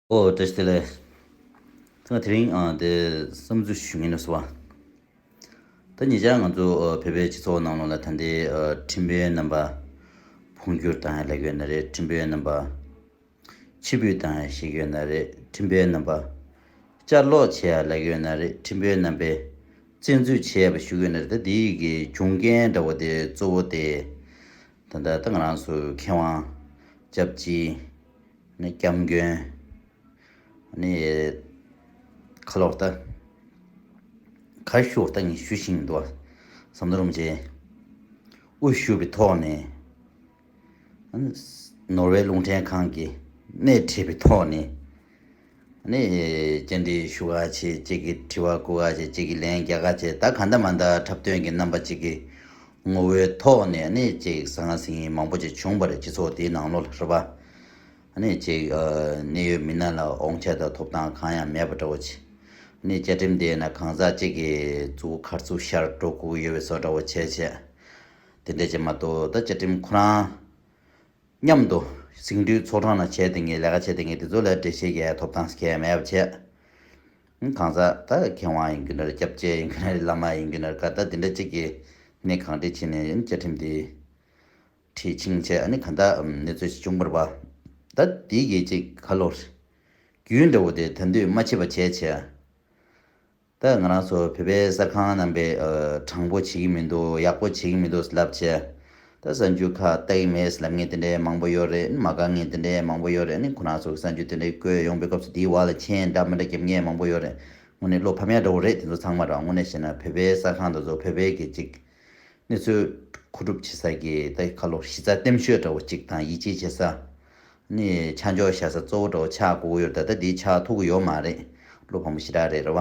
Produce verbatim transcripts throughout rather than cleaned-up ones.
ཨོ་བཀྲ་ཤིས་བདེ་ལེགས། ད་དེ་རིང་ཨ་དེ་བསམ་ཚུལ་ཞུ་མཁན་ལ་སོ་བ། ད་ཉེ་ཆར་ང་ཚོ་ཨ་བོད་པའི་སྤྱི་ཚོགས་ནང་ལོགས་ལ་ད་ལྟའི་ཨ་ཁྲིམས་དཔོན་རྣམ་པ་འཕོ་འགྱུར་བཏང་ཡ་ལབ་ཡོད་ན་རེད། ཁྲིམས་དཔོན་རྣམ་པ་ཕྱིར་འབུད་བཏང་ཡ་ཞིག་ཡོད་ན་རེད། ཁྲིམས་དཔོན་རྣམ་པ་བསྐྱར་ལོག་བྱེད་ཡ་ལབ་ཡོད་ན་རེད། ཁྲིམས་དཔོན་རྣམ་པས་བཙན་འཛུལ་བྱས་པ་ཞུ་གི་ཡོད་ན་རེད། ད་དེའི་གི་འབྱུང་རྐྱེན་འདྲ་བོ་དེ་གཙོ་བོ་དེ་ད་ལྟ་ད་ང་རང་ཚོ་མཁས་དབང་སྐྱབས་རྗེ་ནས་སྐྱབས་མགོན་ནས་ཁ་ལོར་ད་ག་ཤོག་ད་ངས་ཞུ་བཞིན་འདུག་ཟམ་གདོང་རིན་པོ་ཆེ་དབུ་བཞུགས་པའི་ཐོག་ནས་ནོར་ཝེ་རླུང་འཕྲིན་ཁང་གིས་སྣེ་ཁྲིད་པའི་ཐོག་ནས་ནས་བཅར་འདྲི་ཞུ་ག་བྱེད། གཅིག་གིས་དྲི་བ་བཀོད་ག་བྱེད། གཅིག་གིས་ལན་རྒྱག་ག་བྱེད། ད་ག་འདྲ་མ་འདྲ་འཁྲབ་སྟོན་གྱི་རྣམ་པ་གཅིག་གི་ངོ་བོའི་ཐོག་ནས་ནི་ཅིག་ཟང་ཟིང་མང་པོ་ཅིག་བྱུང་བ་རེད། སྤྱི་ཚོགས་དེའི་ནང་ལོགས་ལ་རེད་པ། ནི་ཅིག་ཨ་གནད་ཡོད་མི་སྣ་ལ་དབང་ཆ་དང་ཐོབ་ཐང་གང་ཡང་མེད་པ་འདྲ་བོ་ཅིག་ནི་བཅའ་ཁྲིམས་དེ་ན་གང་ཟག་ཅིག་གི་གཙུག་གུ་ཁ་ཚུགས་ཤར་འགྲོ་དགོས་ཡོད་པའི་བཟོ་འདྲ་བོ་བྱས་བྱས། དེ་འདྲ་ཅིག་མ་གཏོགས་ད་བཅའ་ཁྲིམས་ཁོ་རང་མཉམ་དུ་ཟིང་འཁྲུག་ཚོགས་ཁང་ནང་བྱས་ཏེ་ངས་ལས་ཀ་བྱས་ཏེ་ངས་དེ་ཚོ་ལ་འགྲེལ་བཤད་རྒྱག་ཐོབ་ཐང་གང་ཡང་མེད་པ་བྱས། གང་ཟག་ད་མཁས་དབང་ཡིན་གྱི་ན་རེད། སྐྱབས་རྗེ་ཡིན་གྱི་ན་རེད། བླ་མ་ཡིན་གྱི་ན་རེད། ག་ད་དེ་འདྲ་ཅིག་གིས་ནས་གང་འདྲ་བྱས་ནས་བཅའ་ཁྲིམས་དེ་ཁྲིད་ཕྱིན་བྱས། ཨ་ནི་ག་ད་གནས་ཚུལ་ཞིག་བྱུང་བ་རེད་པ། ད་དེ་གི་ཅིག་ཁ་ལོ་རྒྱུན་འདྲ་བོ་དེ་ད་དུང་མ་ཕྱིན་པ་བྱས་བྱས། ད་ང་རང་ཚོ་བོད་པའི་གསར་ཁང་རྣམ་པས་ཨ་དྲང་པོ་བྱེད་ཀྱི་མི་འདུག་ཡག་པོ་བྱེད་ཀྱི་མི་འདུག་ལབ་བྱས། ད་གསར་འགྱུར་ཁག་ལྟ་གི་མེད་ལབ་མཁན་དེ་འདྲའི་མང་པོ་ཡོད་རེད། མ་དགའ་མཁན་དེ་འདྲའི་མང་པོ་ཡོད་རེད། ཨ་ནི་ཁོ་རང་ཚོ་གི་གསར་འགྱུར་དེ་འདྲའི་བཀོད་ཡོང་པའི་སྐབས་སུ་དེའི་བར་ལ་མཆན་འདྲ་མི་འདྲ་རྒྱབ་མཁན་མང་པོ་ཡོད་རེད། དངོས་གནས་བློ་ཕམ་ཡ་འདྲ་བོ་རེད། དེ་ཚོ་ཚང་མ་ར་དངོས་གནས་བཤད་ན་བོད་པའི་གསར་ཁང་དེ་ཚོ་བོད་པའི་གི་ཅིག་གནས་ཚུལ་མཁོ་སྒྲུབ་བྱེད་ས་གི་ད་ཁ་ལོ་གཞི་རྩ་རྟེན་གཞི་འདྲ་བོ་གཅིག་དང་ཡིད་ཆེས་བྱེད་ས་ནི་ཆ་འཇོག་བྱ་ས་གཙོ་བོ་འདྲ་བོ་ཆགས་དགོས་ཀྱི་ཡོད་རེད། ད་ད་དེ་ཆགས་ཐུབ་ཀྱི་ཡོད་མ་རེད། བློ་ཕམ་པོ་ཞེ་དྲག་རེད་རེད་བ།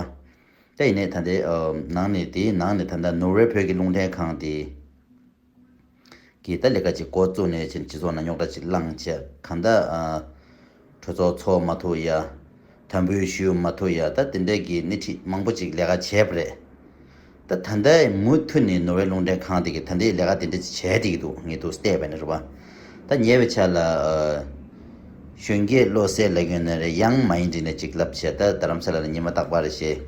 ད་ཡིན་ནའི་ད་ལྟའི་ཨ་ནང་ནས་དེའི་ནང་ནས་ད་ལྟ་ནོར་ཝེ་བོད་ཀྱི་རླུང་འཕྲིན་ཁང་དེ་གིས་ད་ལས་ཀ་ཅིག་འགོ་བཙུགས་ནས་ཕྱིན་སྤྱི་ཚོགས་ནང་རྙོག་དྲ་ཅིག་བསླངས་བྱས། གང་ལྟར་ཨ་གྲོས་ཚོགས་ཚོགས་མ་ཐུབ་ཡ། དམ་འབུལ་ཞུ་མ་ཐུབ་ཡ། ད་དེ་འདྲའི་གི་སྣེ་ཁྲིད་མང་པོ་ཅིག་ལས་ཀ་བྱས་པ་རེད། ད་ད་ལྟའི་མུ་མཐུད་ནས་ནོར་ཝེ་རླུང་འཕྲིན་ཁང་དེ་གིས་ད་ལྟའི་ལས་ཀ་དེ་འདྲ་ཅིག་བྱས་བསྡད་ཀྱི་འདུག་ངས་འདུག་བལྟས་པ་ནི་རེད་པ། ད་ཉེ་བའི་ཆར་ལ་ཨ་གཞོན་སྐྱེས་བློ་གསལ་ལབ་ཀྱི་ཡོད་ན་རེད། ཡང་མ་ཡིན་འདྲི་ན་ཅིག་ལབ་བྱས། ད་རྡ་རམ་ས་ལ་ལ་ཉི་མ་རྟག་པར་རེ་བཞིན་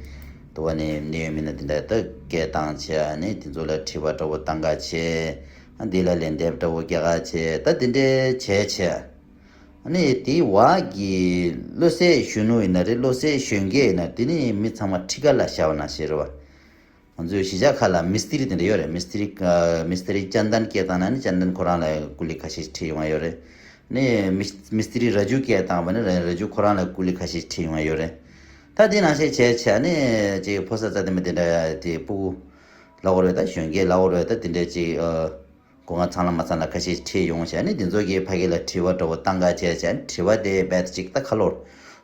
དུ་བ་ནས་གནད་ཡོད་མི་སྣ་དེ་འདྲ་ད་སྐད་བཏང་བྱས། ཨ་ནི་དེ་ཚོ་ལ་དྲི་བ་འདྲ་བོ་བཏང་ག་བྱས། ཨ་འདི་ལ་ལན་འདེབས་འདྲ་བོ་རྒྱག་ག་བྱས། ད་དེ་འདྲའི་བྱས་བྱས། ཨ་ནི་དེའི་བར་གྱི་བློ་གསལ་གཞོན་ནུ་ཡིན་ན་རེད། བློ་གསལ་གཞོན་སྐྱེས་ཡིན་ན་རེད། དེ་ནི་མི་ཚང་མ་ཁྲི་ཀ་ལ་བཞག་པ་ནང་བཞིན་རེད་བ། ང་ཚོའི་གཞིས་ཆགས་ཁག་ལ་མི་སྟི་རི་དེ་འདྲ་ཡོད་རེད། མི་སྟི་རི་ཨ་མི་སྟི་རི་ཅན་དན་སྐད་བཏང་ན་ནི་ཅན་དན་ཁོ་རང་ལ་སྐུ་ལས་ཁ་ཤས་ཁྲིད་ཡོང་བ་ཡོད་རེད། ནི་མི་མི་སྟི་རི་ར་ཇུ་སྐད་བཏང་བ་ནི་ར་ར་ཇུ་ཁོ་རང་ལ་སྐུ་ལས་ཁ་ཤས་ཁྲིད་ཡོང་བ་ཡོད་རེད། ད་དེ་ནང་བཞིན་བྱས་བྱས་ནི་ཅིག་ཕོ་གསར་རྩ་དེ་མི་དེ་འདྲ་དེ་སྤུ་གུ་ལབ་དགོས་རེད། ད་གཞོན་སྐྱེས་ལབ་དགོས་རེད། ད་དེ་འདྲ་ཅིག་ཨ། སྒོ་ང་ཚང་ལ་མ་ཚང་ལ་ཁ་ཤས་ཁྲིད་ཡོང་བྱས་ནས་དེ་ཚོ་གིས་ཕ་གི་ལ་དྲི་བ་འདྲ་བོ་བཏང་ག་བྱས་བྱས་ནས་དྲི་བ་དེ་རྦད་དེ་ཅིག་ད་ཁ་ལོར་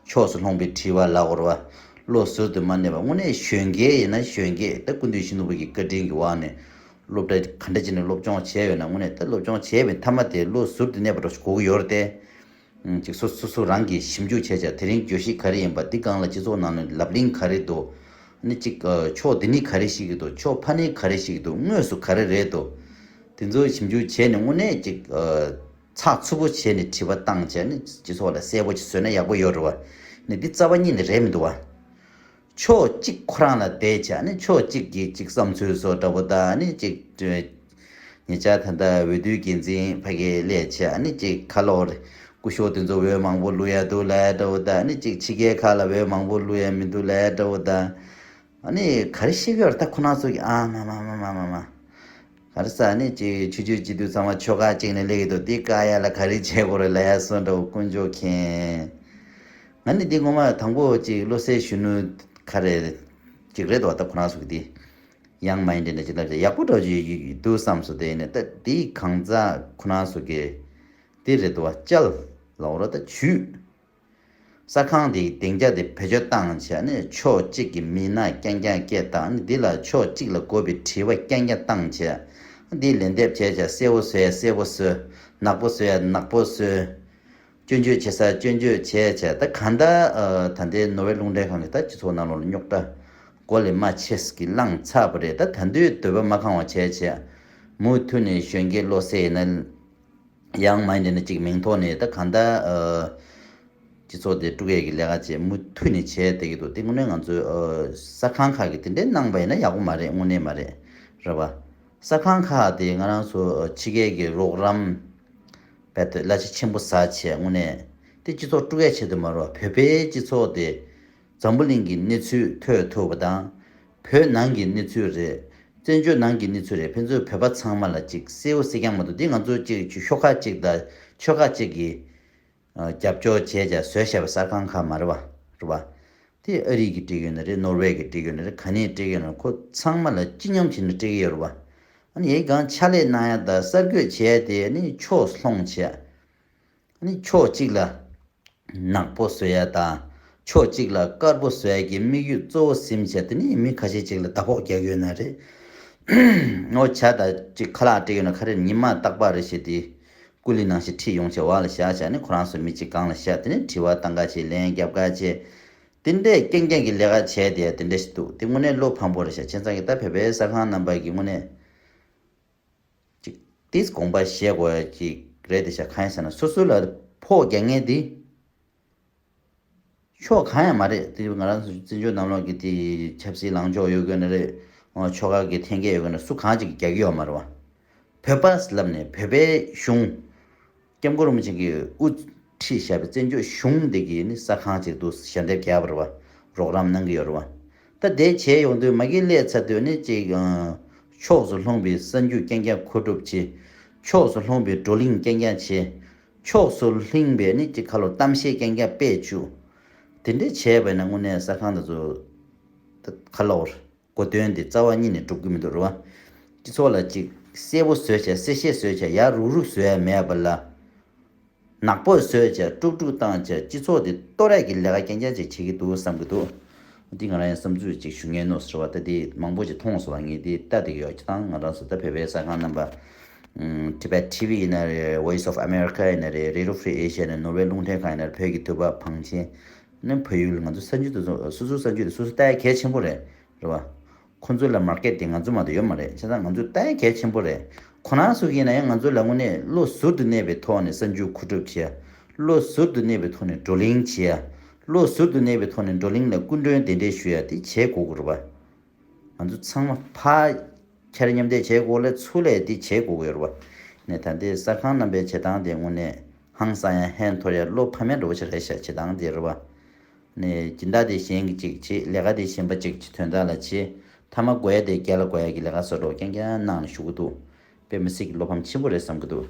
ཕྱོགས་སུ་ལྷུང་པའི་དྲི་བ་ལབ་དགོས་རེད་བ། བློ་ཟུར་དུ་མ་གནས་པ། དངོས་གནས་གཞོན་སྐྱེས་ཡིན་ན་གཞོན་སྐྱེས་ད་སྐུ་མདུན་ཞུ་ནོར་བུ་གི་བཀའ་དྲིན་གྱི་འོག་ནས་སློབ་གྲྭ་ག་འདྲ་ཅིག་ནས་སློབ་སྦྱོང་བྱས་ཡོད་ན་དངོས་གནས་ད་སློབ་སྦྱོང་བྱས་པའི་མཐའ་མ་དེ་བློ་ཟུར་དུ་གནས་པ་འདྲ་ཞིག་དགོས་ཀྱི་ཡོད་རེད་དེ། ཅིག་སོ་སོ་སོ་རང་གིས་ཞིབ་འཇུག་བྱས་བྱས་དེ་རིང་བརྗོད་གཞི་ག་རེ་ཡིན་པ། འདི་སྒང་ལ་སྤྱི་ཚོགས་ནང་ནས་ལབ་གླེང་ག་རེ་འདུག་ནི་ཅིག་ཨ་ཕྱོགས་འདི་ནས་ག་རེ་ཤེས་ཀྱི་འདུག་ཕྱོགས་ཕ་ནས་ག་རེ་ཤེས་ཀྱི་འདུག་དངོས་སུ་ག་རེ་རེད་འདུག་དེ་ཚོ་ཞིབ་འཇུག་བྱས་ནས་དངོས་གནས་ཅིག་ཨ་ཚགས་ཚུད་པོ་བྱས་ནས་དྲི་བ་བཏང་བྱས་ནས་སྤྱི་ཚོགས་ལ་གསལ་པོ་ཅིག་བཟོས་ན་ཡག་པོ་ཡོད་རེད་བ། ནི་འདི་རྩ་བ་ཉིད་ནས་རེད་མི་འདུག་བ། ཕྱོགས་གཅིག་ཁོ་རང་ལ་བསྡད་བྱས་ནི་ཕྱོགས་གཅིག་གིས་གཅིག་བསམ་ཚུལ་བཟོ་འདྲ་པོ་དང་ནི་གཅིག་ཉེ་ཆར་ད་ལྟ་འོས་བསྡུའི་འགན་འཛིན་ཕ་གིར་སླེབས་བྱས་ནི་གཅིག་ཁ་ལོ་རེ་སྐུ་ཞབས་དེ་ཚོ་འོས་མང་པོ་བླུག་ཡ་འདུག་ལབ་འདྲ་པོ་དང་ནི་གཅིག་ཕྱི་རྒྱལ་ཁག་ལ་འོས་མང་པོ་བླུག་ཡ་མི་འདུག་ལབ་འདྲ་པོ་དང་། ཨ་ནི་ག་རེ་བཤད་ཀྱི་ཡོད་རེད། ད་ཁོ་རང་ཚོ་གི་ཨ་མ་མ་མ་མ་མ་མ། ག་རེ་ཟེར་ནི་ཅིག་ཆོས་བརྒྱུད་སྤྱི་འཐུས་ཚང་མ་ཆོལ་ཁ་གཅིག་ནས་སླེབས་ཀྱི་འདུག་འདི་བཀག་ཡ་ལ་ག་རེ་བྱེད་དགོས་རེད་ལབ་ཡ་སོགས་འདྲ་པོ་དཀོན་མཆོག་མཁྱེན། ང་ནི་འདི་ངོ་མ་དང་པོ་ཅིག་བློ་གསལ་གཞོན་ནུ་ག་རེ་ཅིག་རེད་འདུག་ད་ཁོ་རང་ཚོ་གི་འདི་ཡང་མ་ཡིན་འདྲ་ནས་ཅིག་ལབ་ཡག་པོ་འདྲ་ཅིག་འདུག་བསམ་སོང་། དེ་ནས་ད་འདི་གང་ཟག་ཁོ་རང་ཚོ་གི་འདི་རེད་འདུག་བ། ཅལ་ལའོ་རོ་ད་ཇུས། གསར་ཁང་དེའི་སྡིངས་ཆ་དེ་བེད་སྤྱོད་བཏང་བྱས་ནས་ཕྱོགས་གཅིག་གི་མི་སྣ་རྐྱང་རྐྱང་སྐད་བཏང་ནས་འདི་ལ་ཕྱོགས་གཅིག་ལ་དགོས་པའི་དྲི་བ་རྐྱང་རྐྱང་བཏང་བྱས། འདི་ལན་འདེབས་བྱས་བྱས་གསལ་པོ་བཟོས་གསལ་པོ་བཟོས། ནག་པོ་བཟོས་ཡ་ནག་པོ་བཟོས། སྐྱོན་བརྗོད་བྱེད་ས་སྐྱོན་བརྗོད་བྱས་བྱས། ད་གང་ལྟར་ཨ་ད་ལྟའི་ནོར་ཝེ་རླུང་འཕྲིན་ཁང་གི་ད་སྤྱི་ཚོགས་ནང་ལོགས་ལ་རྙོག་དྲ་མགོ་ལས་མ་ཆེ་ས་གི་བསླངས་ཚར་བ་རེད། ད་ད་དུང་འདོད་པ་མ་ཁེངས་པ་བྱས་བྱས་མུ་མཐུད་ནས་གཞོན་སྐྱེས་བློ་གསལ་ཡིན་ན། ཡང་མ་ཡིན་ན་གཅིག་མིང་ཐོག་ནས་ད་གང་ལྟར་ཨ་ སྤྱི་ཚོགས་དེ་དཀྲུག་ཡས་ཀྱི་ལས་ཀ་བྱས་མུ་མཐུད་ནས་བྱས་བསྡད་ཀྱི་འདུག་དེ་དངོས་གནས་ང་ཚོའི་ཨ་གསར་ཁང་ཁག་གིས་དེ་འདྲའི་གནང་པ་ཡིན་ན་ཡག་པོ་མ་རེད། དངོས་གནས་མ་རེད། རེད་པ། གསར་ཁང་ཁག་དེ་ང་རང་ཚོ་ཨ་ཕྱི་རྒྱལ་གྱི་རོགས་རམ་རྦད་དེ་གླ་ཆ་ཆེན་པོ་ཟ་བྱས་དངོས་གནས་དེ་སྤྱི་ཚོགས་དཀྲུག་ཡས་ཆེད་དུ་མ་རེད་པ། བོད་པའི་སྤྱི་ཚོགས་དེ་འཛམ་བུ་གླིང་གི་གནས་ཚུལ་ཐོས་ཐུབ་པ་དང་། བོད་ནང་གི་གནས་ཚུལ་རེད། བཙན་བྱོལ་ནང་གི་གནས་ཚུལ་རེད། ཕན་ཚུན་བོད་པ་ཚང་མ་ལ་ཅིག་གསལ་པོ་གསལ་རྐྱང་མ་གཏོགས། འདི་ང་ཚོ་ཅིག་ཆོལ་ཁ་ཅིག་དང་ཆོལ་ཁ་ཅིག་གིས་ཨ་རྒྱབ་སྐྱོར་བྱས་ཀྱང་བཟོས་བཞག་པའི་གསར་ཁང་ཁག་མ་རེད་པ། རེད་པ། དེ་ཨ་རི་གིས་སྤྲད་ཀྱི་ཡོད་ན་རེད། ནོར་ཝེ་གིས་སྤྲད་ཀྱི་ཡོད་ན་རེད། ག་ནས་སྤྲད་ཀྱི་ཡོད་ན་རེད། ཁོ་ཚང་མ་ལ་སྤྱི་སྙོམས་བྱས་ནས་སྤྲད་ཀྱི་ཡོད་རེད་པ། ཨ་ནི་ཡིན་གང་ཕྱག་ལས་གནང་ཡ་དང་གསར་འགོད་བྱས་ཏེ་ཨ་ནི་ཕྱོགས་ལྷུང་བྱས། ཨ་ནི་ཕྱོགས་གཅིག་ལ་ནག་པོ་བཟོ་ཡ་དང་ཕྱོགས་གཅིག་ལ་དཀར་པོ་བཟོ་ཡ་གི་དམིགས་ཡུལ་གཙོ་བོ་ཟིན་བྱས། དེ་ནི་མི་ཁ་ཤས་ཅིག་ལ་ཟླ་ཕོགས་རྒྱག་གི་ཡོད་ན་རེད། ངོ་ཆ་དང་ཅིག་ཁ་ལག་སྤྲད་ཡོད་ན་ཁ་རེ་ཉི་མ་རྟག་པར་རེ་བྱས་ཏེ་སྐུ་ལུས་ནང་བཞིན་ཁྲིད་ཡོང་བྱས་བར་ལ་བཞག་བྱས་ནས་ཁོ་རང་ཚོ་མི་གཅིག་སྒང་ལ་བཞག་དེ་ནས་དྲི་བ་བཏང་ག་བྱས། ལན་རྒྱབ་ག་བྱས། དེ་འདྲས་རྐྱང་རྐྱང་གི་ལས་ཀ་བྱས་ཏེ་དེ་འདྲས་ཞིག་འདུག་དེ་དངོས་གནས་བློ་ཕམ་པོ་རེད་ཤག་བྱས་ཙང་གི་ད་བོད་པའི་གསར་ཁང་རྣམ་པ་གི་དངོས་གནས་ཅིག་དེས་དགོངས་པ་བཞེས་དགོས་ཡ་ཅིག་རེད་དེ་ཤག་གང་ཡིན་ཟེར་ན་སོ་སོ་ལ་ཕོགས་རྒྱག་མཁན་དེ་ཕྱོགས་གང་ཡང་མ་རེད། དེ་ང་རང་ཚོ་བཙན་བྱོལ་ནང་ལོགས་ཀྱི་དེ་ཆབ་སྲིད་ལངས་ཕྱོགས་ཡོད་དགོས་ན་རེད། ཆོལ་ཁ་གི་འཐེན་འཁྱེར་ཡོད་དགོས་ན་སུ་གང་ཅིག་གིས་རྒྱག་གི་ཡོད་མ་རེད་པ། བོད་པ་ལབ་ནས་བོད་པའི་གཞུང་། སྐྱབས་མགོན་རིན་པོ་ཆེ་གིས་དབུ་ཁྲིད་བཞག་པའི་བཙན་བྱོལ་གཞུང་འདི་གིས་ནི་གསར་ཁང་ཅིག་འདུག་ཞལ་འདེབས་རྒྱག་པ་རེད་པ། རོགས་རམ་གནང་གི་ཡོད་རེད་པ། ད་དེ་བྱས་ཡོང་དུས་མ་གི་སླེབས་ཚར་དུས་ནི་ཅིག་ཨ་ཕྱོགས་སུ་ལྷུང་བའི་གསར་འགྱུར་རྐྱང་རྐྱང་མཁོ་སྒྲུབ་བྱེད། ཕྱོགས་སུ་ལྷུང་བའི་བགྲོ་གླེང་རྐྱང་རྐྱང་བྱེད། ཕྱོགས་སུ་ལྷུང་བའི་ནི་ཅིག་ཁ་ལོ་གཏམ་བཤད་རྐྱང་རྐྱང་སྤེལ་བཅུག་དེ་འདྲ་བྱས་པ་ཡིན་ན་དངོས་གནས་གསར་ཁང་དེ་ཚོ་ད་ཁ་ལོ་གོ་དོན་དེ་རྩ་བ་ཉིད་ནས་འགྲུབ་ཀྱི་མི་འདུག་རེད་པ། སྤྱི་ཚོགས་ལ་ཅིག་གསལ་པོ་བཟོས་བྱས་གསལ་བཤད་བཟོས་བྱས་ཡར་རུག་རུག་བཟོ་ཡ་མེད་པ་ལ། ནག་པོ་བཟོས་བྱས་དཀྲུག་དཀྲུག་བཏང་བྱས་སྤྱི་ཚོགས་དེ་གཏོར་ཡ་གི་ལས་ཀ་རྐྱང་རྐྱང་ཅིག་བྱེད་ཀྱི་འདུག་བསམ་གྱི་འདུག་འདི་ང་རང་ཡང་བསམ་ཚུལ་ཅིག་ཞུ་མཁན་ནོ་ཟེར་བ་ད་འདི་མང་པོ་ཅིག་མཐོང་སོང་བ། ངས་འདི་ལྟ་བསྡད་ཀྱི་ཡོད། སྤྱིར་བཏང་ང་རང་ཚོ་ད་བོད་པའི་གསར་ཁང་རྣམ་པ། ཨམ། Tibet T V ཡིན་ན་རེད། Voice of America ཡིན་ན་རེད། Radio Free Asia ཡིན་ན། ནོར་ཝེ་རླུང་འཕྲིན་ཁང་ཡིན་ན་རེད། བོད་ཀྱི་དུས་བབ་བང་ཆེན། ནི་བལ་ཡུལ་ང་ཚོ་གསར་འགྱུར་དེ་ཚོ་སོ་སོའི་གསར་འགྱུར་དེ་སོ་སོ་ལྟ་ཡ་གལ་ཆེན་པོ་རེད། རེད་པ། ཁོ་ཚོ་ལ་མར་ཀེཊ་དེ་ང་ཚོ་མ་གཏོགས་ཡོད་མ་རེད། བྱས་ཙང་ང་ཚོ་ལྟ་ཡ་གལ་ཆེན་པོ་རེད། ཁོ་རང་ཚོ་གིས་ཡིན་ན་ཡང་ང་ཚོ་ལ་དངོས་གནས་བློ་ཟུར་དུ་གནས་པའི་ཐོག་ནས་གསར་འགྱུར་མཁོ་སྒྲུབ་བྱེད་ཡ། བློ་ཟུར་དུ་གནས་པའི་ཐོག་ནས་བགྲོ་གླེང་བྱེད་ཡ། བློ་ཟུར་དུ་གནས་པའི་ཐོག་ནས་བགྲོ་གླེང་ལ་སྐུ་མགྲོན་གདན་འདྲེན་ཞུ་ཡ་དེ་བྱེད་དགོས་ཀྱི་རེད་པ། ང་ཚོ་ཚང་མ་ཕར་ཁྱེར་མཉམ་འདེགས་བྱེད་དགོས་ལ་ཚུར་ལ་དེ་བྱེད་དགོས་ཀྱི་ཡོད་རེད་པ། ནས་ད་ལྟའི་གསར་ཁང་རྣམ་པའི་བྱེད་སྟངས་དེ་དངོས་གནས་ཧང་སང་ཡ་ཧན་ཐོར་ཡ་བློ་ཕམ་ཡ་འདྲ་བོ་ཞིག་རེད་ཤག་བྱེད་སྟངས་དེ་རེད་པ། ནས་སྦྱིན་བདག་དེ་གཞན་གྱི་ཅིག་བྱེད། ལས་ཀ་དེ་གཞན་པ་ཅིག་གི་དོན་དག་ལ་བྱེད། མཐའ་མ་དགོས་ཡ་དེ་རྒྱ་ལ་དགོས་ཡ་གི་ལས་ཀ་བཟོ་འདྲ་བོ་རྐྱང་རྐྱང་གནང་ནས་བཞུགས་ཀྱི་འདུག་དཔེ་མི་སྲིད་ཀྱི་བློ་ཕམ་ཆེན་པོ་རེད་བསམ་གྱི་འདུག